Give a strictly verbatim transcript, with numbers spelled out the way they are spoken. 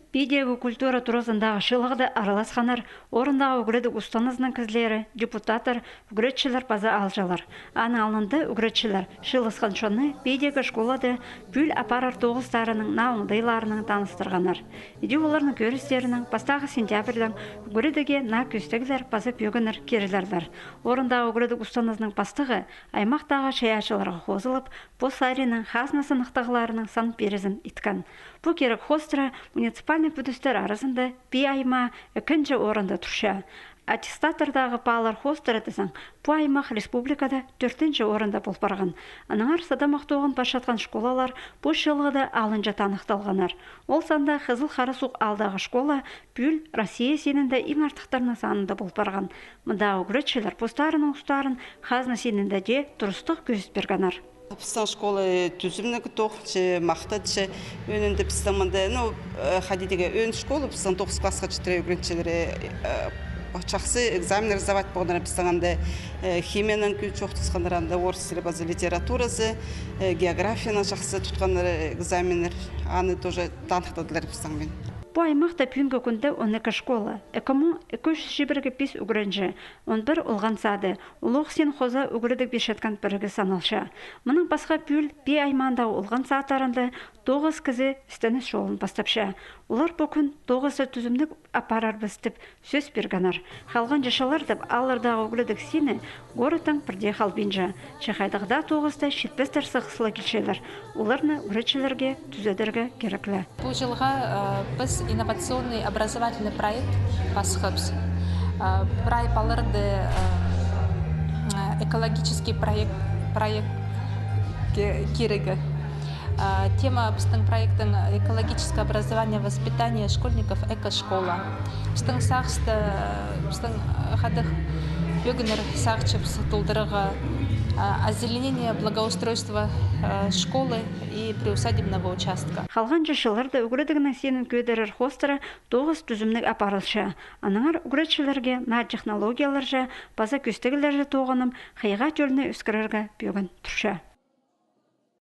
Пиидегі культура туразындағы чыылығда араласханнар орындағы ӱгредіг устаназының кізілері, депутаттар, ӱгретчілер паза аалҷылар. Аның алнында ӱгретчілер чыылысхан чонны пиидегі школада пӱӱл апарар тоғыстарының наа оңдайларынаң таныстырғаннар. Іди оларның кӧрістерінең пастағы сентябрьдаң ӱгредігге наа кӧстеглер паза пӧгіннер кирілерлер. Орындағы ӱгредіг устаназының пастығы аймахтағы чайаачыларға хозылып, пос саринаң хазна сыныхтағларының сан пирізін иткен. Пу кирек хоостыра муниципальный пӱдістер аразында Пии аймаа ікінҷі орында турча. Аттестаттардағы паалар хоостыра тізең, пу аймах республикада тӧртінҷі орында пол парған. Аннаңар садамах тоғын парчатхан школалар пу чыылығда алынҷа таныхталғаннар. Ол санда Хызыл Харасуғ аалдағы школа пӱӱл Россия синінде иң артыхтарның санында пол парған. Мындағы ӱгретчілер постарының устарын хазна синінде дее турыстығ кӧзіт пиргеннер. Пістің школа тӱзімніг тоғынча, махтанча. Ӧӧнінде пістің мында, ну, э, хайди тирге, ӧӧн школа, пістің тоғыс классха читіре ӱгренчелері, э, чахсы экзаменнер сдавать полғаннар. Пістің анда, э, химиянаң кӧп чоохтасханнар, анда орыс тілі паза литературазы, э, географиянаң чахсы тутханнар, э, экзаменнер. Аны тоже таныхтадылар пістің пілен. Пу аймахта пӱӱнгі кӱнде он ікі школа, ікі муң ікі чӱс чибіргі пис ӱгренҷі, он пір олған сады, улуғ син хоза ӱгредіг пирчеткен пірігіс саналча. Мының пасха пӱӱл Пии аймаандағы олған садтарында тоғыс кізі істеніс чолын пастапча. Олар пу кӱн тоғысты тӱзімніг апарарбыс тіп сӧс пиргеннер. Халғанҷы чылларда ааллардағы ӱгредіг сині городтаң пірдее халбинча. Че хайдағ даа тоғыста читпестер сығыс ла килчелер. Оларны ӱгретчілерге тӱзедерге кирек ле. Пу чылға, э, піс инновационный образовательный проект пасхабыс. Э, прай палаларды, э, э, экологический проект, проект ке-, кирегі. Э, тема пістің проекттің экологическое образование, воспитание школьников, экошкола. Пістің сағыста, пістің, э, хайдағ пӧгіннер сағынчабыс толдырарға, э, озеленение, благоустройство, э, школы и приусадебного участка. Халғанҷы чылларда ӱгредігнің синін кӧдірер хоостыра тоғыс тӱзімніг апарылча. Аннаңар ӱгретчілерге наа технологияларҷа паза кӧстеглерҷе тоғынып, хыйға тӧлні ӧскірерге пӧгін турча.